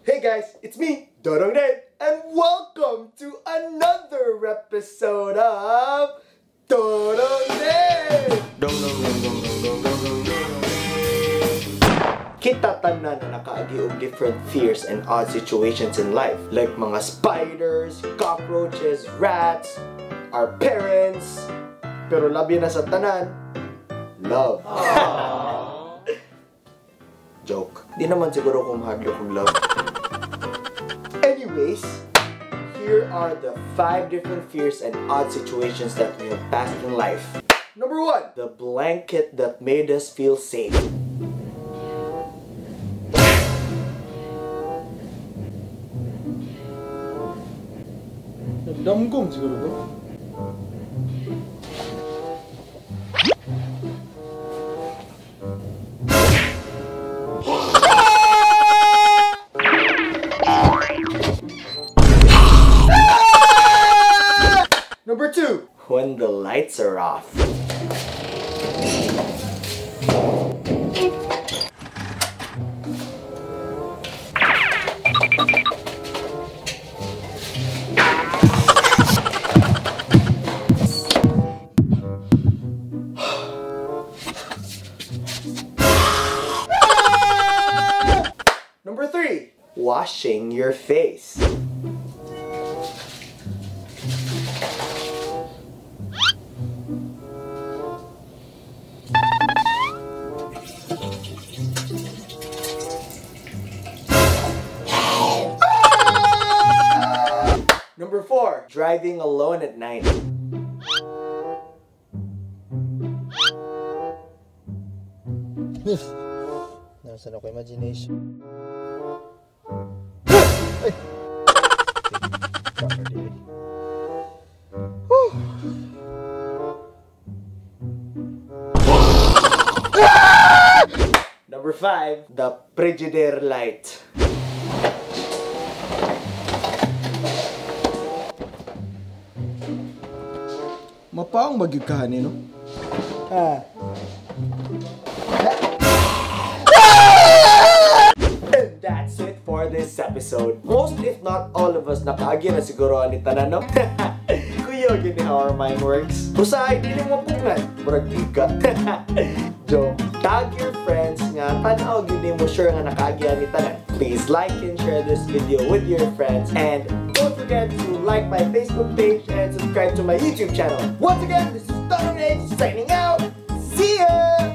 Hey guys, it's me, Dodong Dave, and welcome to another episode of Dodong Dave! Dong dong dong dong dong dong dong dong dong. Kita tanan na nakaagi og different fears and odd situations in life, like mga spiders, cockroaches, rats, our parents, pero labi na sa tanan, love. Joke. Di naman siguro kung mahadlok og love. Anyways, here are the 5 different fears and odd situations that we have passed in life. Number 1, the blanket that made us feel safe. Nagdamgom siguro ko. Number 2, when the lights are off. Number 3, washing your face. Number 4, driving alone at night. Nasaan ako imagination? Ay! Number 5, the Frigidaire light. Mapaong magyud ka hani, no? Ah. And that's it for this episode. Most if not all of us nakaagi na siguro ani tanan, no? Kuya, gini how our mind works. Usahay dili mo pungan, murag iga. Joke. Tag your friends nga tan-aw gyud nimo sure nga nakaagi ani tanan. Please like and share this video with your friends, and don't forget to like my Facebook page and subscribe to my YouTube channel. Once again, this is Dodong Dave signing out. See ya!